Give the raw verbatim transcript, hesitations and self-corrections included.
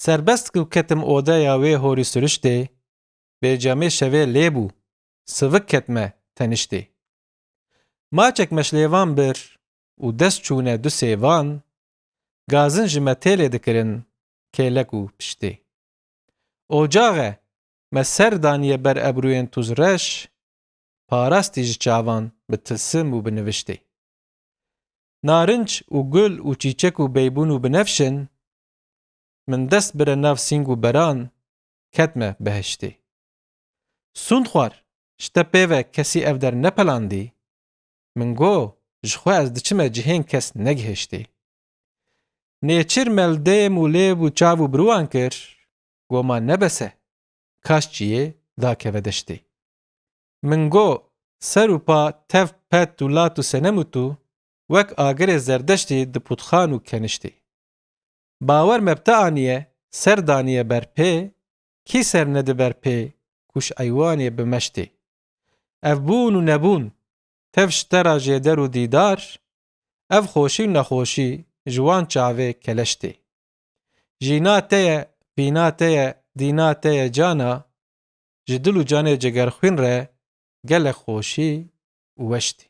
Serbest ku ketim odeya wê horî siriştê, bêcemê şevê lê bû, sivik ketme teniştê. Maçek me ji lêvan bir û dest çûne du sêvan, gazin ji me têlê dikirin kêlek û piştê. Ocaxe me ser daniye ber ebrûyên tûzreş, parastî ji çavan bi tilsim û bi niviştê. Narinc û gul û çîçek û beybûn û binefşin, min dest bire nav sîng û beran, ketme behiştê. Sûnd xwar, ji te pê ve kesî ev der nepelandî? Min go, ji xwe ez diçime cihên kes negihiştê. Nêçîr me li dêm û lêv û çav û biruwan kir, go ma nebese, kaş çiyê dakeve deştê. Min go, ser û pa tev pet û lat û senem û tu, wek agirê zerdeştî di pûtxan û keniştê. Bawer me bi te aniye, ser daniye ber pê, kî ser nedi ber pê, ku ji eywanê bi meştê. Ev bûn û nebûn, tev ji te ra jêder û dîdar, ev xweşî û nexweşî ji wan çavê keleş tê. Jîna te ye, vîna te ye, dîna te ye cana, ji dil û canê cegerxwîn re gelek xweşî û weş tê.